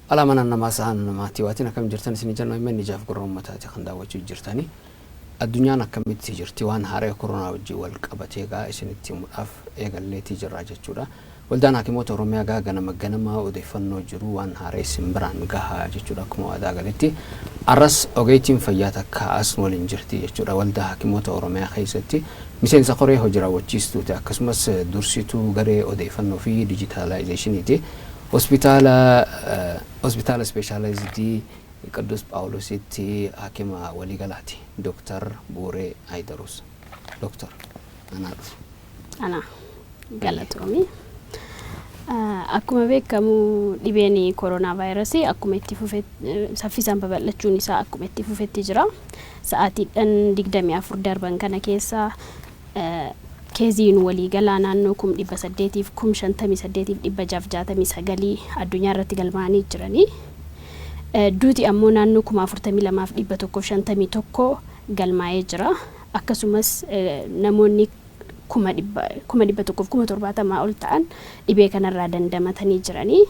Alaamanaan namaa sahan namaati waatiin akkam jirtan isin jennu himmanni ijaaf gurra uummataati kan daawwachuu jirtani. Addunyaan akkamitti jirti? Waan haaraa koronaa wajjin wal qabatee egaa isinitti himuudhaaf eegalleetii jirra jechuudha. Waldaan Hakimoota Oromiyaa gaa ganama ganama odeeffannoo jiru waan haaraa isin biraan gahaa jechuudha akkuma waadaa galetti. Arras ogeettiin fayyaa takka as waliin jirti jechuudha. Waldaa Hakimoota Oromiyaa keessatti miseensa koree hojii raawwachiistuuti, akkasumas dursituu garee odeeffannoo fi dijitaalaayizeeshiniiti. Hospitaala Ispeeshaalaayizidii Qidduus Phaawulositti hakima waliigalaati. Dooktar Buuree Ayidaruus. Dooktar, anaa dhufu. Ana galatoomi. Akkuma beekamu dhibeen koronaa vaayirasii akkuma itti fufe saffisaan babal'achuun isaa akkuma itti fufetti jira. Sa'aatiidhaan 24 darban kana keessa keeziin waliigalaa naannoo 858,058,669 addunyaa irratti galmaa'anii jiranii. Duuti ammoo naannoo 42,151 galmaa'ee jira. Akkasumas namoonni 170,000 ol ta'an dhibee kanarraa dandamatanii jiranii.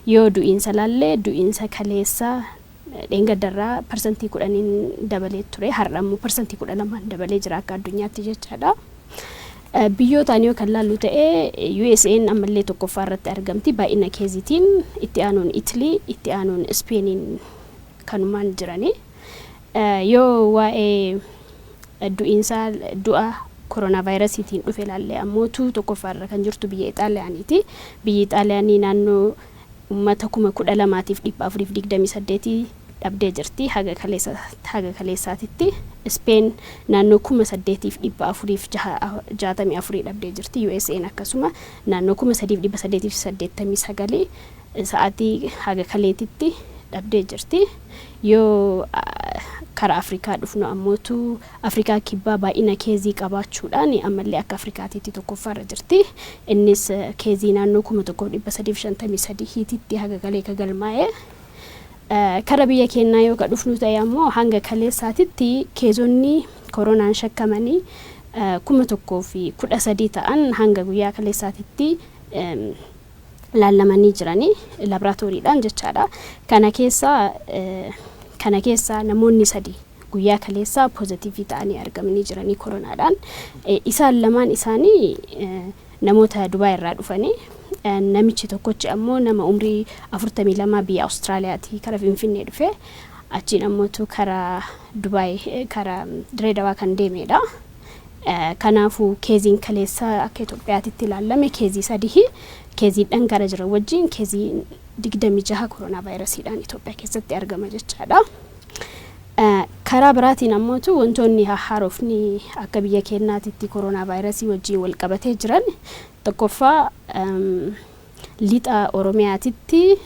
Yoo du'iinsa laallee, du'iinsa kaleessa dheengaddarraa 10%n dabalee ture. Har'a immoo 12%n dabalee jira akka addunyaatti jechaadha. Biyyootaan yoo kan laallu ta'e, USA'n ammallee tokkoffaa irratti argamti baay'ina keeziitiin, itti aanuun Italy, itti aanuun Ispeeniin kanumaan jiranii. Yoo waa'ee du'iinsa du'a koronaa vaayirasiitiin dhufe ilaalle ammootu, tokkoffaa irra kan jirtu biyya Ixaaliyaaniiti. Biyyi Ixaaliyaanii naannoo uummata 12,428 dhabdee jirti haga kaleessaatitti. Speen naannoo 8,464 dhabdee jirti. USA'n akkasuma naannoo 3,889 sa'aatii haga kaleetitti dhabdee jirti. Yoo karaa Afrikaa dhufnu ammootu, Afrikaa Kibbaa baay'ina keezii qabaachuudhaan ammallee akka Afrikaatiitti tokkoffaarra jirti. Innis keezii naannoo 1,353 hiititti haga kalee ka galmaa'e. Kara biyya keenyaa yoo ka dhufnu ta'e ammoo, hanga kaleessaatitti keezonni koronaan shakkamanii 1,013 ta'an hanga guyyaa kaleessaatitti laallamanii jiranii laboraatooriidhaan jechaadha. Kana keessaa namoonni sadi guyyaa kaleessaa poozitiivii ta'anii argamanii jiranii koronaadhaan. Isaan lamaan isaanii namoota Dubaay irraa dhufanii, namichi tokkochi ammoo nama umrii 42 biyya Awustiraaliyaati kara Finfinnee dhufe. Achiin ammootu karaa Dubaay karaa Direedawaa kan deemedha. Kanaafuu keeziin kaleessa akka Itoophiyaatitti ilaalame keezii sadihi. Keeziidhaan gara jiran wajjin keezii 26 koronaa vaayirasiidhaan Itoophiyaa keessatti argama jechaadha. Karaa biraatiin ammootu wantoonni hahhaarofni akka biyya keenyaatitti koronaa vaayirasii wajjin wal qabatee jiran, tokkoffaa lixa Oromiyaatitti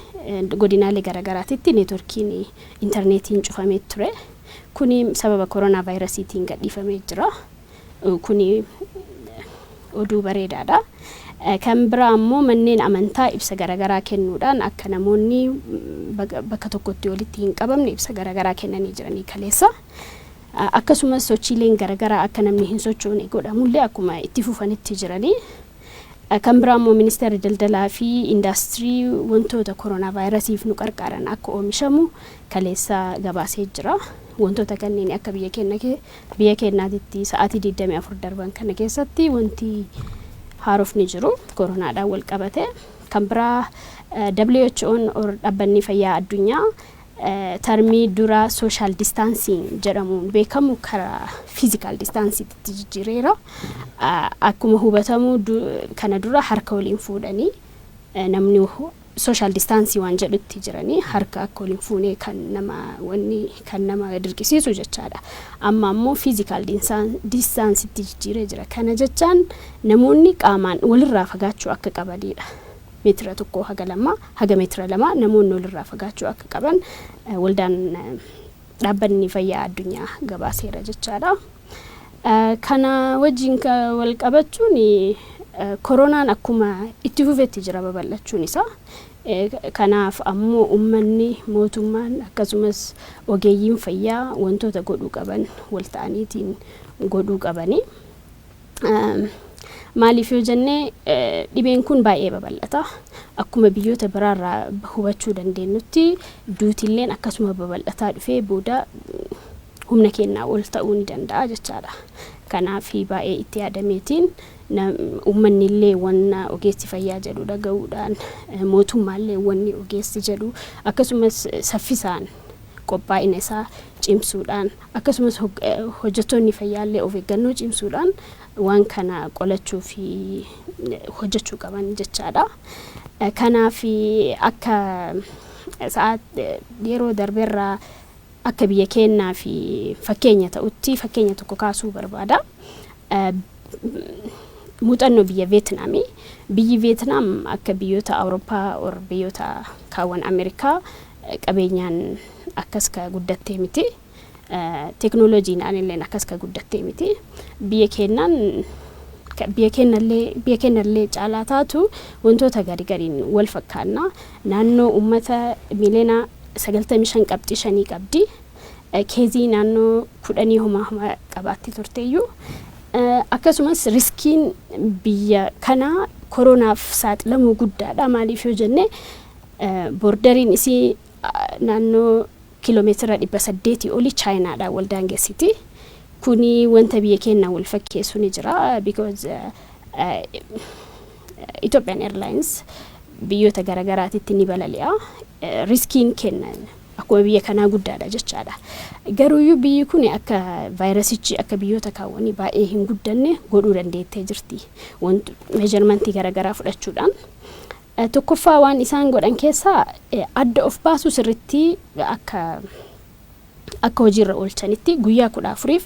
godinaalee garaagaraatitti neetworkiin intarneetiin cufamee ture. Kuni sababa koronaa vaayirasiitiin gadhiifamee jira. Kuni oduu bareedaadha. Kan biraa ammoo manneen amantaa ibsa garaagaraa kennuudhaan akka namoonni bakka tokkotti walitti hin qabamne ibsa garaagaraa kennanii jiranii kaleessa. Akkasumas sochiileen garaagaraa akka namni hin sochoone godhamullee akkuma itti fufanitti jiranii. Kan biraa immoo Ministeerri Daldalaa fi Indaastirii wantoota koronaa vaayirasiif nu qarqaaran akka oomishamu kaleessa gabaasee jira. Wantoota kanneen akka biyya keenyaatitti sa'aatii 24 darban kana keessatti wanti haarofni jiru koronaadhaan wal qabate. Kan biraa WHO'n, dhaabbanni fayyaa addunyaa, termii dura social distancing jedhamuun beekamu karaa physical distanceitti jijjiireera. Akkuma hubatamu kana dura harka waliin fuudhanii namni social distance waan jedhutti jiranii harka akka waliin fuunee kan nama wanni kan nama dirqisiisu jechaadha. Amma ammoo physical distanceitti jijjiiree jira. Kana jechaan namoonni qaamaan walirraa fagaachuu akka qabanidha. Meetira 1 haga 2, haga meetira 2 namoonni walirraa fagaachuu akka qaban waldaan dhaabbanni fayyaa addunyaa gabaaseera jechaadha. Kana wajjin wal qabachuun Koronaan akkuma itti fufetti jira babal'achuun isaa. Kanaaf ammoo uummanni, mootummaan, akkasumas ogeeyyiin fayyaa wantoota godhuu qaban wal ta'aniitiin godhuu qabanii. Maaliif yoo jennee, dhibeen kun baay'ee babal'ata. Akkuma biyyoota biraarraa hubachuu dandeenyutti, duutilleen akkasuma babal'ataa dhufee booda humna keenyaa ol ta'uu ni danda'a jechaadha. Kanaaf baay'ee itti yaadameetiin uummanni illee wanna ogeessi fayyaa jedhu dhaga'uudhaan, mootummaallee wanni ogeessi jedhu, akkasumas saffisaan qophaa'ina isaa cimsuudhaan, akkasumas hojjettoonni fayyaallee of eeggannoo cimsuudhaan waan kana qolachuu fi hojjechuu qaban jechaadha. Kanaaf akka sa'aat yeroo darbeerraa akka biyya keenyaa fi fakkeenya ta'utti fakkeenya tokko kaasuu barbaada. Muuxannoo biyya Veetnaamii. Biyyi Veetnaam akka biyyoota Awurooppaa or biyyoota kaawwan Ameerikaa qabeenyaan akkas ka guddattee miti. Teknooloojiidhaan illee akkas ka guddattee miti. Biyya keenyaan biyya keenyallee caalaa taatu wantoota gari gariin wal fakkaanna. Naannoo uummata miliyoona 95.5 qabdi. Case naannoo 10 homaa homaa qabaatti turteeyyuu. Akkasumas riskiin biyya kanaa koronaaf saaxilamuu guddaadha. Maaliif yoo jenne, borderiin isii naannoo kiiloomeetira 800 olii Chaayinaadhaan wal daangessiti. Kuni wanta biyya keenya wal fakkeessu ni jira. Because Ethiopian Airlines biyyoota garaagaraatitti ni balali'a. Riskiin kenna akkuma biyya kanaa guddaadha jechaadha. Garuuyyuu biyyi kun akka vaayirasichi akka biyyoota kaawwanii baay'ee hin guddanne godhuu dandeettee jirti. Wanti measurementii garaagaraa fudhachuudhaan. Tokkoffaa, waan isaan godhan keessaa adda of baasuu sirritti akka hojiirra oolchanitti, guyyaa 14f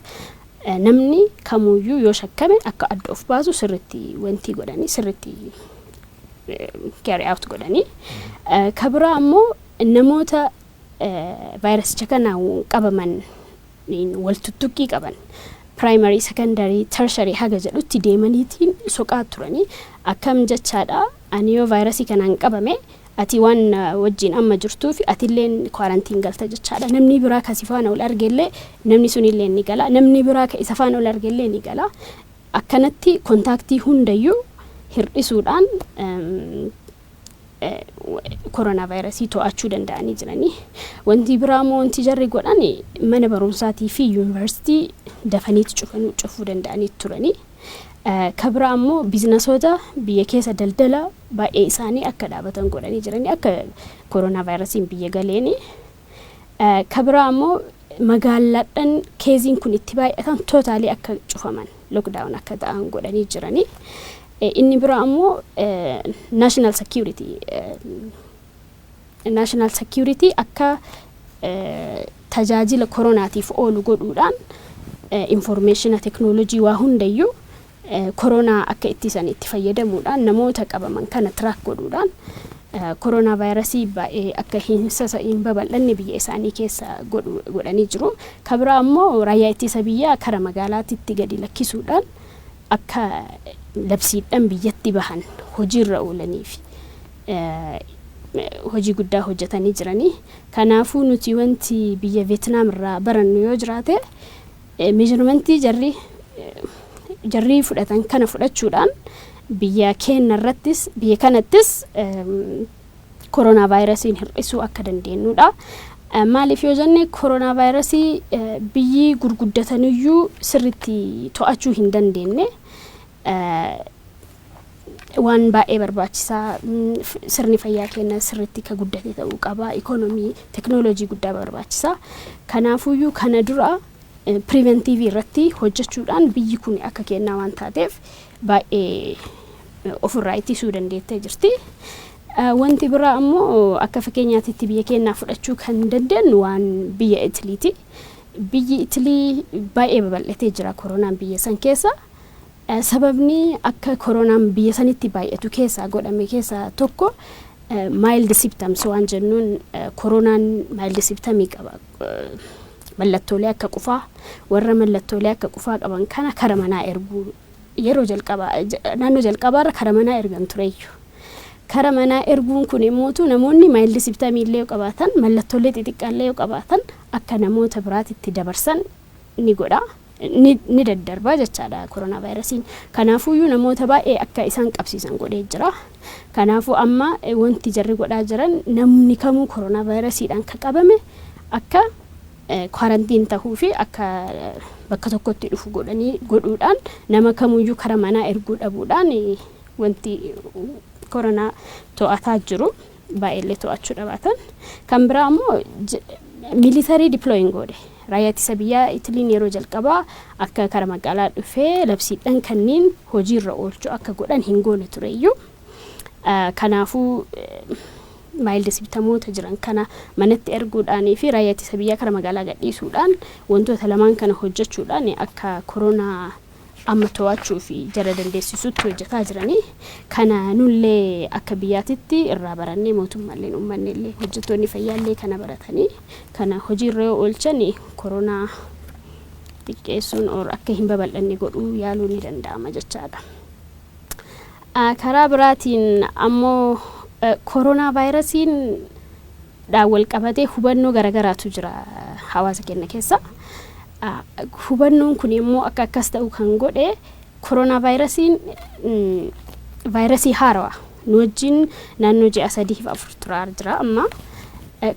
namni kamuyyuu yoo shakkame akka adda of baasu sirritti wanti godhanii, sirritti carry out godhanii. Ka biraa ammoo namoota vaayirasicha kanaan qabaman wal tuttuqqii qaban primary, secondary, tertiary haga jedhutti deemaniitiin soqaa turanii. Akkam jechaadha, ani yoo vaayirasii kanaan qabame, ati waan wajjin amma jirtuuf atilleen quarantine galta jechaadha. Namni biraa ka si faana ol argellee, namni sunillee ni gala. Namni biraa ka isa faana ol argellee ni gala. Akkanatti contactii hundayyuu hir'isuudhaan koronaa vaayirasii to'achuu danda'anii jiranii. Wanti biraa immoo wanti jarri godhan mana barumsaatii fi yuunivarsiitii dafaniitti cufuu danda'anii turanii. Ka biraa immoo businessoota biyya keessa daldala baay'ee isaanii akka dhaabatan godhanii jiranii akka koronaa vaayirasiin biyya galeeni. Ka biraa immoo magaalaadhaan caseiin kun itti baay'atan totally akka cufaman, lockdown akka ta'an godhanii jiranii. Inni biraa ammoo national security akka tajaajila koronaatiif oolu godhuudhaan, informationa, teknoolojii, waa hundayyuu koronaa akka ittisan itti fayyadamuudhaan, namoota qabaman kana track godhuudhaan, koronaa vaayirasii baay'ee akka hin babal'anne biyya isaanii keessa godhanii jiru. Ka biraa ammoo raayyaa ittisa biyyaa kara magaalaatitti gadi lakkisuudhaan akka labsiidhaan biyyatti bahan hojiirra oolaniif hojii guddaa hojjetanii jiranii. Kanaafuu nuti wanti biyya Veetnaam irraa barannu yoo jiraate, measurementii jarri fudhatan kana fudhachuudhaan biyya keenya irrattis, biyya kanattis koronaa vaayirasiin hir'isuu akka dandeenyudha. Maaliif yoo jenne, koronaa vaayirasii biyyi gurguddataniyyuu sirritti to'achuu hin dandeenye. Waan baay'ee barbaachisaa, sirni fayyaa keenya sirritti ka guddate ta'uu qaba. Ikoonomii, teknoolojii guddaa barbaachisaa. Kanaafuyyuu kana dura preventive irratti hojjechuudhaan biyyi kun akka kennaa waan taateef baay'ee ofirraa ittisuu dandeettee jirti. Wanti biraa ammoo akka fakkeenyaatitti biyya keenyaa fudhachuu kan dandeenyu waan biyya Itiliiti. Biyyi Itilii baay'ee babal'atee jira koronaan biyya san keessa. Sababni akka koronaan biyya sanitti baay'atu keessaa godhame keessaa tokko mild symptoms waan jennuun, koronaan mild symptomii qaba. Mallattoolee akka qufaa, warra mallattoolee akka qufaa qaban kana kara manaa erguu Yeroo jalqabaa naannoo jalqabaarra kara manaa ergan tureyyuu. Kara manaa erguun kun immootu namoonni mild symptomii illee yoo qabaatan, mallattoolee xixiqqaallee yoo qabaatan, akka namoota biraatitti dabarsan ni godha. Ni daddarbaa jechaadha koronaa vaayirasiin. Kanaafuyyuu namoota baay'ee akka isaan qabsiisan godhee jira. Kanaafuu amma wanti jarri godhaa jiran, namni kamuu koronaa vaayirasiidhaan kan qabame akka quarantine tahuu fi akka bakka tokkotti dhufu godhanii godhuudhaan, nama kamuyyuu kara manaa erguu dhabuudhaan wanti koronaa to'ataa jiru, baay'eellee to'achuu dhabaatan. Kan biraa ammoo military deploying godhe. Raayyaa ittisa biyyaa Itiliin yeroo jalqabaa akka kara magaalaa dhufee labsiidhaan kanneen hojiirra oolchuu akka godhan hin goone tureyyuu. Kanaafuu mild symptomoota jiran kana manatti erguudhaanii fi raayyaa ittisa biyyaa kara magaalaa gadhiisuudhaan, wantoota lamaan kana hojjechuudhaan akka koronaa amma to'achuu fi jara dandeessisutti hojjetaa jiranii. Kana nullee akka biyyaatitti irraa barannee, mootummaallee, uummanni illee, hojjettoonni fayyaallee kana baratanii kana hojiirra yoo oolchan, koronaa xiqqeessuun or akka hin babal'anne godhuu yaaluu ni danda'ama jechaadha. Karaa biraatiin ammoo koronaa vaayirasiin dhaan wal qabatee hubannoo garagaraatu jira hawaasa keenya keessa. Hubannoon kun immoo akka akkas ta'u kan godhe koronaa vaayirasiin vaayirasii haarawaa nu wajjin naannoo ji'a 3 fi 4 turaa jira amma.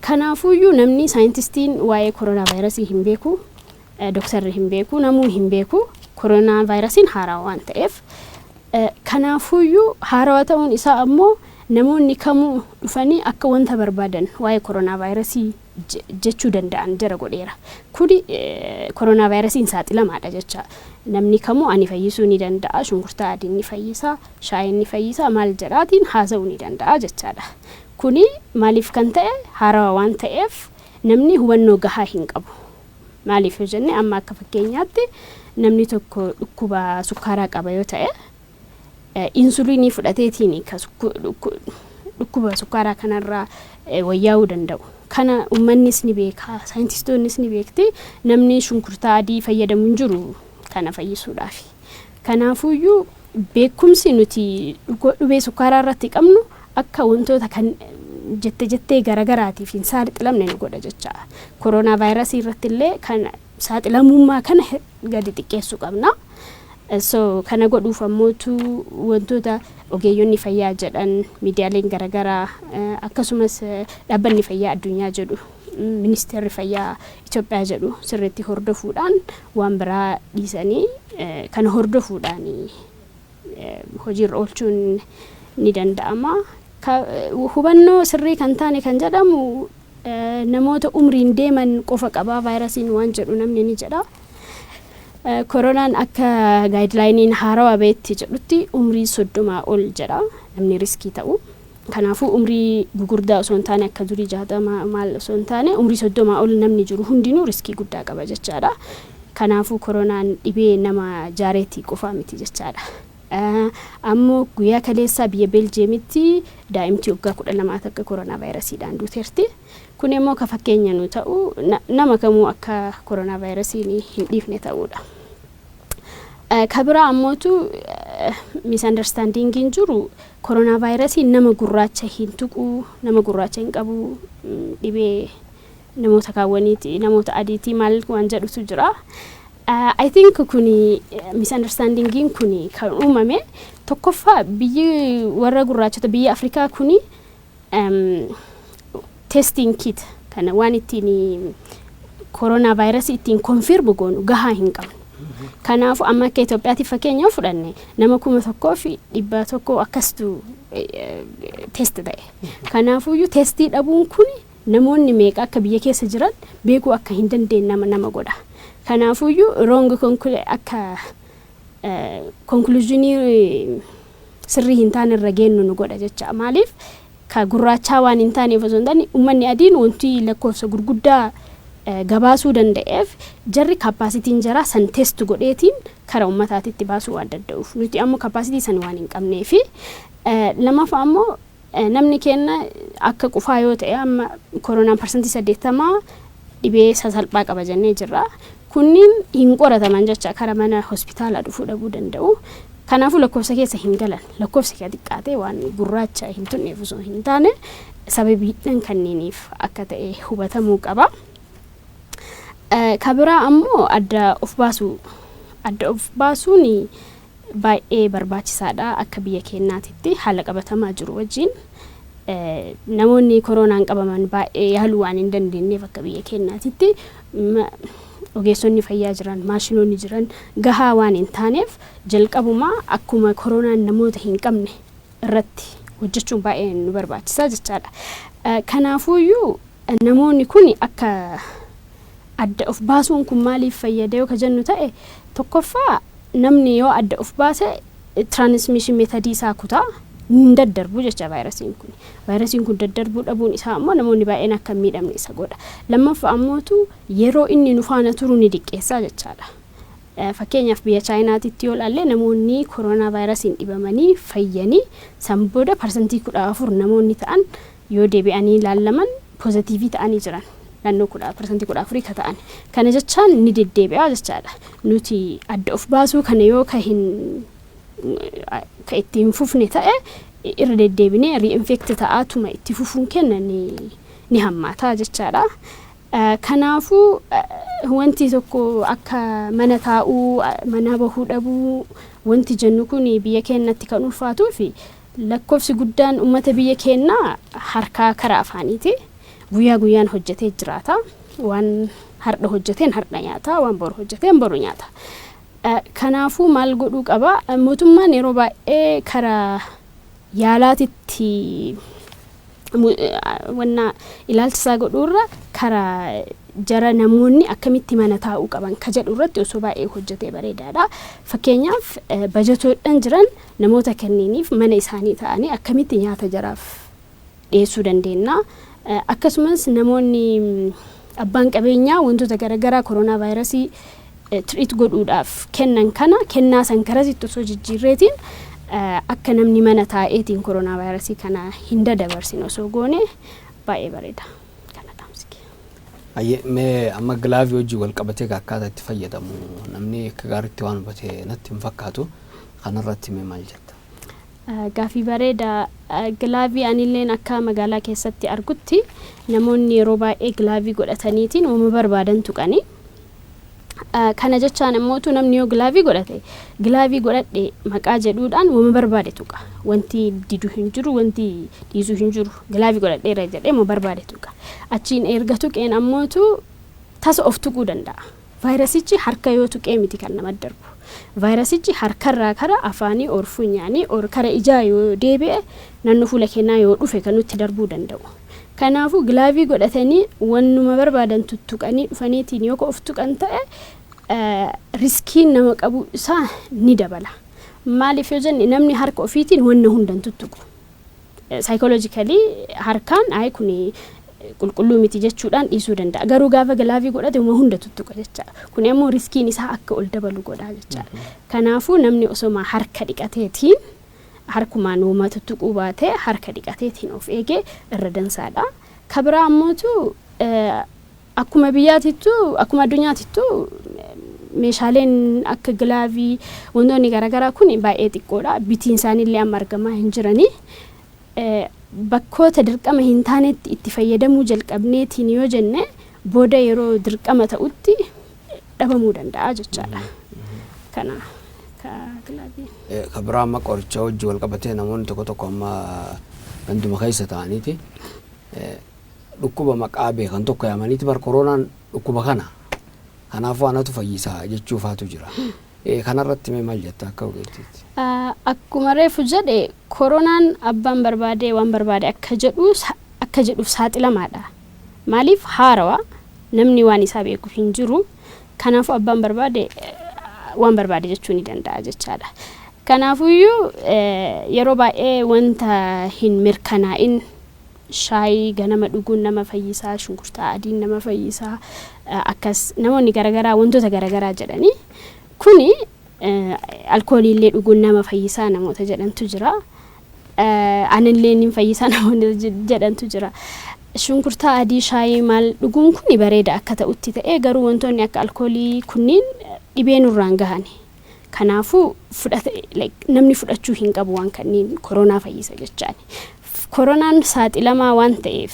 Kanaafuyyuu namni saayintistiin waa'ee koronaa vaayirasii hin beeku, dooktarri hin beeku, namuu hin beeku, koronaa vaayirasiin haarawaa waan ta'eef. Kanaafuyyuu haarawaa ta'uun isaa ammoo namoonni kamuu dhufanii akka wanta barbaadan waa'ee koronaa vaayirasii jechuu danda'an jara godheera. Kuni koronaa vaayirasiin saaxilamaadha jecha. Namni kamuu ani fayyisuu ni danda'a, shunkurtaa adiin ni fayyisa, shaayiin ni fayyisa, maal jedhaatiin haasa'uu ni danda'a jechaadha. Kuni maaliif kan ta'e, haarawaa waan ta'eef namni hubannoo gahaa hin qabu. Maaliif yoo jenne, amma akka fakkeenyaatti namni tokko dhukkuba sukkaaraa qaba yoo ta'e, insuliinii fudhateetiin ka dhukkuba sukkaaraa kanarraa wayyaa'uu danda'u. Kana uummannis ni beeka, saayintistoonnis ni beekti, namni shunkurtaa adii fayyadamu hin jiru kana fayyisuudhaaf. Kanaafuyyuu beekumsi nuti dhibee sukkaaraa irratti qabnu akka wantoota kan jette jettee garagaraatiif hin saaxilamne nu godha jecha. Koronaa vaayirasii irratti illee kan saaxilamummaa kana gadi xiqqeessuu qabna. So kana godhuuf ammootu wantoota ogeeyyonni fayyaa jedhan, miidiyaaleen garagaraa, akkasumas dhaabbanni fayyaa addunyaa jedhu, ministeerri fayyaa Itoophiyaa jedhu sirriitti hordofuudhaan, waan biraa dhiisanii kana hordofuudhaan hojiirra oolchuun ni danda'ama. Hubannoo sirrii kan taane kan jedhamu, namoota umriin deeman qofa qabaa vaayirasiin waan jedhu namni ni jedha. Koronaan akka guidelineiin haarawaa bahetti jedhutti umrii 30 ol jedha namni risk ta'u. Kanaafuu umrii gugurdaa osoo hin taane, akka durii 60 maal osoo hin taane, umrii 30 ol namni jiru hundinuu risk guddaa qaba jechaadha. Kanaafuu koronaan dhibee nama jaareetii qofaa miti jechaadha. Ammoo guyyaa kaleessaa biyya Beeljeemitti daa'imti waggaa 12 takka koronaa vaayirasiidhaan duuteerti. Kun immoo ka fakkeenya nu ta'u nama kamuu akka koronaa vaayirasiin hin dhiifne ta'uudha. Ka biraa ammootu misunderstandingiin jiru, koronaa vaayirasiin nama gurraacha hin tuqu, nama gurraacha hin qabu, dhibee namoota kaawwaniiti, namoota adiitii maal waan jedhutu jira. I think kuni misunderstandingiin kuni kan uumame, tokkoffaa biyyi warra gurraachota biyya Afrikaa kuni testing kit kana waan ittiin koronaa vaayirasii ittiin confirm goonu gahaa hin qabnu. Kanaafuu amma akka Itoophiyaatti fakkeenya fudhanne, nama 1100 akkastu test ta'e. Kanaafuyyuu testii dhabuun kun namoonni meeqa akka biyya keessa jiran beekuu akka hin dandeenye nama godha. Kanaafuyyuu wrong akka conclusionii sirrii hin taane irra geennu nu godha jecha. Maaliif, ka gurraachaa waan hin taaneef osoo hin taane, uummanni adiin wanti lakkoofsa gurguddaa gabaasuu danda'eef jarri capacityn jaraa san test godheetiin kara uummataatitti baasuu waan danda'uuf, nuti ammoo capacity san waan hin qabneefi. Lammaffaa ammoo namni keenya akka qufaa yoo ta'e, amma koronaan 80% dhibee sasalphaa qaba jennee jirra. Kunniin hin qorataman jecha, kara mana hospitaalaa dhufuu dhabuu danda'u. Kanaafuu lakkoofsa keessa hin galan. Lakkoofsi ka xiqqaate waan gurraacha hin tunneef osoo hin taane, sababiidhaan kanneeniif akka ta'e hubatamuu qaba. Ka biraa ammoo adda of baasuu. Adda of baasuun baay'ee barbaachisaadha akka biyya keenyaatitti. Haala qabatamaa jiru wajjin namoonni koronaan qabaman baay'ee yaaluu waan hin dandeenyeef, akka biyya keenyaatitti ogeessonni fayyaa jiran, maashinoonni jiran gahaa waan hin taaneef, jalqabumaa akkuma koronaan namoota hin qabne irratti hojjechuun baay'ee nu barbaachisaa jechaadha. Kanaafuuyyuu namoonni kun akka adda of baasuun kun maaliif fayyada yoo ka jennu ta'e, tokkoffaa namni yoo adda of baase transmission methodii isaa kutaa, hin daddarbu jecha vaayirasiin kun. Vaayirasiin kun daddarbuu dhabuun isaa ammoo namoonni baay'een akka hin miidhamne isa godha. Lammaffaa ammootu yeroo inni nu faana turu ni diqqeessaa jechaadha. Fakkeenyaaf biyya Chaayinaatitti yoo ilaalle, namoonni koronaa vaayirasiin dhibamanii fayyanii san booda 14% namoonni ta'an yoo deebi'anii ilaallaman positive ta'anii jiran, naannoo 14% ka ta'an. Kana jechaan ni deddeebi'a jechaadha. Nuti adda of baasuu kana yoo ka hin ka itti hin fufne ta'e, irra deddeebinee reinfect ta'aatuma itti fufuun kenna ni hammaataa jechaadha. Kanaafuu wanti tokko akka mana taa'uu, mana bahuu dhabuu wanti jennu kun biyya keenyatti kan ulfaatuu fi lakkoofsi guddaan uummata biyya keenyaa harkaa kara afaaniiti. Guyyaa guyyaan hojjetee jiraata. Waan har'a hojjeteen har'a nyaata, waan boru hojjeteen boru nyaata. Kanaafuu maal godhuu qaba? Mootummaan yeroo baay'ee karaa yaalaatitti wanna ilaalcha isaa godhuurra, karaa jara namoonni akkamitti mana taa'uu qaban ka jedhu irratti osoo baay'ee hojjetee bareedaadha. Fakkeenyaaf bajatoodhaan jiran namoota kenniiniif mana isaanii ta'anii akkamitti nyaata jaraaf dhiyeessuu dandeenya. Akkasumas namoonni abbaan qabeenyaa wantoota garaagaraa koronaa vaayirasii treat godhuudhaaf kennan kana, kennaa san karasitti osoo jijjiirreetiin akka namni mana taa'eetiin koronaa vaayirasii kana hin dadabarsine osoo goone baay'ee bareeda. Kana dhaamsi. Ayyee, mee amma glove hojii wal qabatee akkaataa itti fayyadamu namni akka gaariitti waan hubate natti hin fakkaatu. Kanarratti mee maal jetta? Gaafii bareeda. Glove anilleen akka magaalaa keessatti argutti namoonni yeroo baay'ee glove godhataniitiin uuma barbaadan tuqanii. Kana jechaan immootu namni yoo glove godhate, glove godhadhe maqaa jedhuudhaan uuma barbaade tuqa. Wanti didu hin jiru, wanti dhiisu hin jiru. Glove godhadheera jedhee uuma barbaade tuqa. Achiin erga tuqeen ammootu tasa of tuquu danda'a. Vaayirasichi harka yoo tuqee miti kan nama darbu. Vaayirasichi harkarraa kara afaanii or funyaanii or kara ijaa yoo deebi'e, naannoo fuula keenyaa yoo dhufe kan nutti darbuu danda'u. Kanaafuu glove godhatanii wannuma barbaadan tuttuqanii dhufaniitiin yoo of tuqan ta'e, riskiin nama qabu isaa ni dabala. Maaliif yoo jenne, namni harka ofiitiin wanna hundan tuttuqu. Psychologically harkaan ayi kuni qulqulluu miti jechuudhaan dhiisuu danda'a. Garuu gaafa glove godhate uma hunda tuttuqa jecha. Kun immoo riskiin isaa akka ol dabalu godha jechaadha. Kanaafuu namni osoma harka dhiqateetiin, harkumaan uuma tuttuquu baatee, harka dhiqateetiin of eegee irra dansaadha. Ka biraa ammootu akkuma biyyaatittuu akkuma addunyaatittuu meeshaaleen akka glove, wantoonni garaagaraa kun baay'ee xiqqoodha. Bitiin isaaniillee amma argamaa hin jiranii. Bakkoota dirqama hin taanetti itti fayyadamuu jalqabneetiin yoo jenne, booda yeroo dirqama ta'utti dhabamuu danda'a jechaadha. Kana ka glove. Ka biraa amma qoricha wajji wal qabatee namoonni tokko tokko amma ganduma keessa ta'aniiti dhukkuba maqaa beekan tokko yaamaniiti, bar koronaan dhukkuba kana, kanaafuu anatu fayyisaa jechuufaatu jira. Kanarratti mee maal jetta akka ogeettiitti? Akkuma reefu jedhe, koronaan abbaan barbaade waan barbaade akka jedhu akka jedhuuf saaxilamaadha. Maaliif? Haarawaa, namni waan isaa beeku hin jiru. Kanaafuu abbaan barbaade waan barbaade jechuu ni danda'a jechaadha. Kanaafuyyuu yeroo baay'ee wanta hin mirkanaa'in, shaayii ganama dhuguun nama fayyisaa, shunkurtaa adiin nama fayyisaa, akkas namoonni garaagaraa wantoota garaagaraa jedhanii, kuni alkooliillee dhuguun nama fayyisaa namoota jedhantu jira. Anillee ni fayyisaa namoonni jedhantu jira. Shunkurtaa adii, shaayii maal dhuguun kun bareeda akka ta'utti ta'ee, garuu wantoonni akka alkoolii kunniin dhibee nurraan gahani. Kanaafuu fudhata namni fudhachuu hin qabu waan kanneen koronaa fayyisa jechaani. Koronaan saaxilamaa waan ta'eef,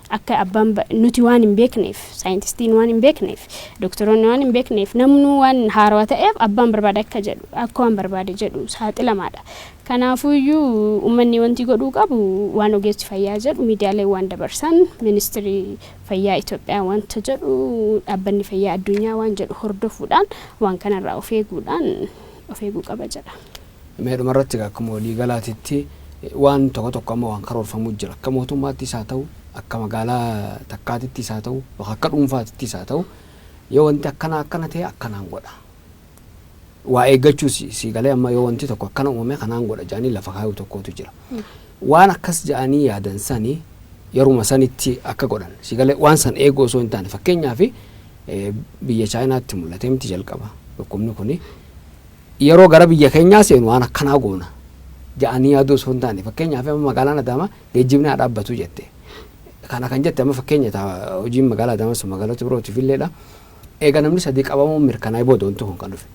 akka abbaan nuti waan hin beekneef, saayintistiin waan hin beekneef, doktoroonni waan hin beekneef, namnuu waan haarawaa ta'eef, abbaan barbaade akka jedhu, akka waan barbaade jedhu saaxilamaadha. Kanaafuyyuu uummanni wanti godhuu qabu waan ogeessi fayyaa jedhu, miidiyaaleen waan dabarsan, ministirii fayyaa Itoophiyaa wanta jedhu, dhaabbanni fayyaa addunyaa waan jedhu hordofuudhaan waan kanarraa of eeguudhaan of eeguu qaba jedha. Mee dhumarratti akkuma waliigalaatitti waan tokko tokko amma waan karoorfamuu jira. Akka mootummaattis haa ta'u, akka magaalaa takkaatittis haa ta'u, akka dhuunfaatittis haa ta'u, yoo wanti akkana akkana ta'e akkanaan godha. Waa eeggachuu si galee, amma yoo wanti tokko akkana uumame kanaan godha jedhanii lafa kaayuu tokkotu jira. Waan akkas jedhanii yaadan sani yeruma sanitti akka godhan si galee, waan san eeguu osoo hin taane, fakkeenyaaf biyya Chaayinaatti mul'atee miti jalqaba dhukkubni kuni, yeroo gara biyya keenyaa seenu waan akkanaa goona jedhanii yaaduu osoo hin taane, fakkeenyaaf amma magaalaan Adaamaa geejjibni haa dhaabbatu jette. Kana kan jette amma fakkeenya hojiin magaalaa Adaamaa sun magaalota birootiif illeedha. Eega namni sadii qabamuun mirkanaa'ee booda wanti kun kan dhufe.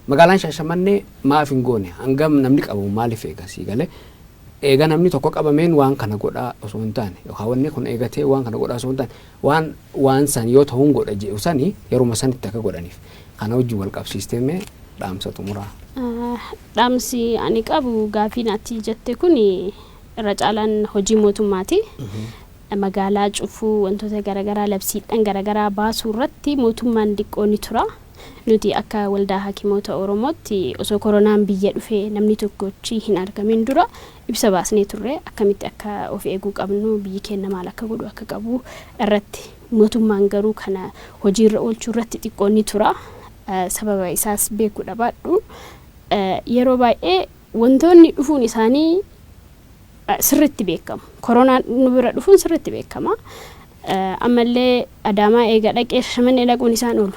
Magaalaan Shaashamannee maaf hin goone? Hangam namni qabamu maaliif eega? Sii galee, eega namni tokko qabameen waan kana godhaa osoo hin taane, yookaan wanni kun eegatee waan kana godhaa osoo hin taane, waan san yoo ta'uun godha jedhu sani yeruma sanitti akka godhaniif kana wajjin wal qabsiistee mee dhaamsa xumuraa. Dhaamsi ani qabu, gaafiin ati jette kun irra caalaan hojii mootummaati. Magaalaa cufuu, wantoota garaagaraa labsiidhaan garaagaraa baasuu irratti mootummaan diqqoo ni tura. Nuti akka Waldaa Hakimoota Oromootti osoo koronaan biyya dhufee namni tokkochi hin argamin dura ibsa baasnee turre, akkamitti akka of eeguu qabnu, biyyi keenya maal akka godhu akka qabu irratti. Mootummaan garuu kana hojiirra oolchuu irratti xiqqoo ni tura. Sababa isaas beekuu dhabaadhu. Yeroo baay'ee wantoonni dhufuun isaanii sirriitti beekamu. Koronaan nu bira dhufuun sirriitti beekama. Ammallee Adaamaa eega dhaqee Shashamannee dhaquun isaan oolu.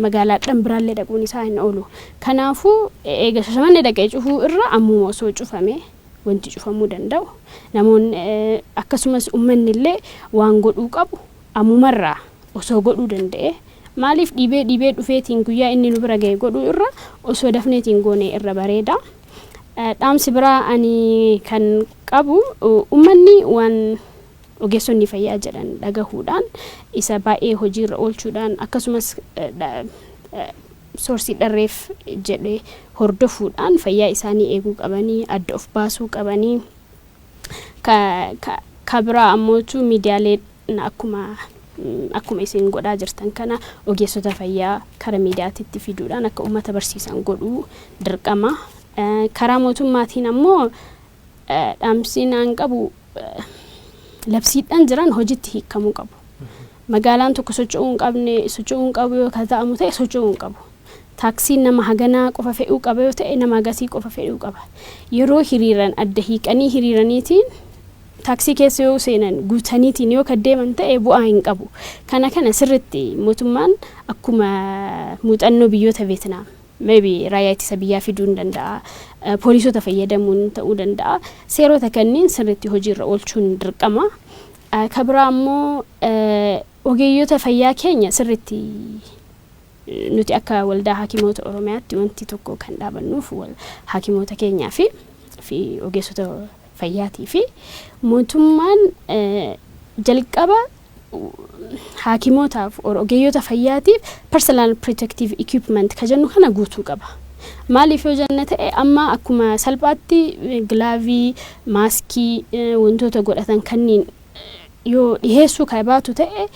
Magaalaadhaan biraallee dhaquun isaa hin oolu. Kanaafuu eega Shashamannee dhaqee cufuu irra ammuma osoo cufame wanti cufamuu danda'u. Namoonni akkasumas uummanni illee waan godhuu qabu ammumarraa osoo godhuu danda'e, maaliif dhiibee dhiibee dhufeetiin guyyaa inni nu bira ga'e godhuu irra osoo dafneetiin goone irra bareeda. Dhaamsi biraa ani kan qabu, uummanni waan ogeessonni fayyaa jedhan dhagahuudhaan isa baay'ee hojiirra oolchuudhaan, akkasumas soorsii dharreef jedhee hordofuudhaan fayyaa isaanii eeguu qabanii, adda of baasuu qabanii. Ka biraa ammootu miidiyaalee akkuma isin godhaa jirtan kana ogeessota fayyaa kara miidiyaatitti fiduudhaan akka uummata barsiisan godhuu dirqama. Karaa mootummaatiin ammoo dhaamsi naan qabu, labsiidhaan jiran hojitti hiikamuu qabu. Magaalaan tokko socho'uu hin qabne, socho'uu hin qabu yoo ka ta'amu ta'e socho'uu hin qabu. Taaksiin nama haganaa qofa fe'uu qaba yoo ta'e nama hagasii qofa fe'uu qaba. Yeroo hiriiran adda hiiqanii hiriiraniitiin taaksii keessa yoo seenan guutaniitiin yoo kan deeman ta'e bu'aa hin qabu. Kana sirritti mootummaan akkuma muuxannoo biyyoota Veetinaam, maybe raayyaa ittisa biyyaa fiduu hin danda'a. Poolisoota fayyadamuun ta'uu danda'a. Seerota kanneen sirritti hojiirra oolchuun dirqama. Ka biraa ammoo ogeeyyota fayyaa keenya sirritti, nuti akka Waldaa Hakimoota Oromiyaatti wanti tokko kan dhaabannuuf hakimoota keenyaa fi ogeessota fayyaatii fi mootummaan jalqaba hakimootaaf ogeeyyota fayyaatiif personal protective equipment ka jennu kana guutuu qaba. Maaliif yoo jenna ta'e, amma akkuma salphaatti gilaavii, maaskii, wantoota godhatan kanneen yoo dhiheessuu kan baatu ta'e,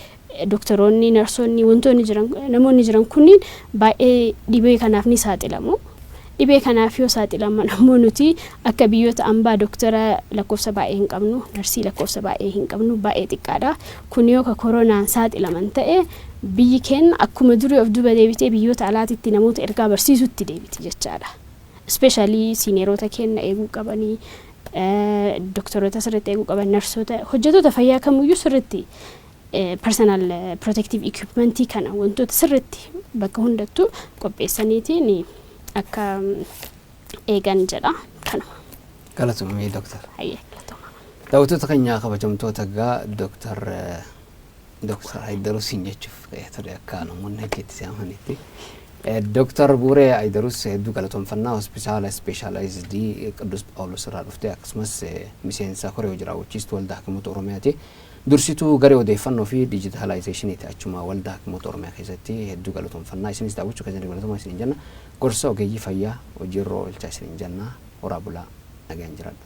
doktoroonni, narsoonni, wantoonni jiran, namoonni jiran kunniin baay'ee dhibee kanaaf ni saaxilamu. Dhibee kanaaf yoo saaxilaman ammoo nuti akka biyyoota ambaa doktora lakkoofsa baay'ee hin qabnu, narsii lakkoofsa baay'ee hin qabnu, baay'ee xiqqaadha. Kun yoo ka koronaan saaxilaman ta'e biyyi keenya akkuma durii of duuba deebitee biyyoota alaatitti namoota ergaa barsiisutti deebiti jechaadha. Especially senioroota keenya eeguu qabanii, doktoroota sirriitti eeguu qaban, narsoota, hojjettoota fayyaa kamiyyuu sirriitti personal protective equipmentii kana wantoota sirriitti bakka hundattuu qopheessaniitiin akka eegan jedha kanuma. Galatoomii, dooktar. Hayyee, galatooma. Daawwattoota keenya kabajamtoota, egaa Dooktar Haydaruusin jechuuf ture akka namoonni akka itti si'amanitti. Dooktar Buuree Haydaruus, hedduu galatoomfannaa. Hospitaala Specialized Qidduus Phaawulos irraa dhufte, akkasumas miseensa koree hojii raawwachiistuu Waldaa Hakimoota Oromiyaati. Dursituu garee odeeffannoo fi dijitaalaayizeeshiniiti achuma Waldaa Hakimoota Oromiyaa keessatti. Hedduu galatoomfannaa. Isinis daawwachuu keessatti galatoomaa isiniin jenna. Gorsa ogeeyyii fayyaa hojiirra oolchaa isiniin jenna. Horaa bulaa, nagaan jiraadha.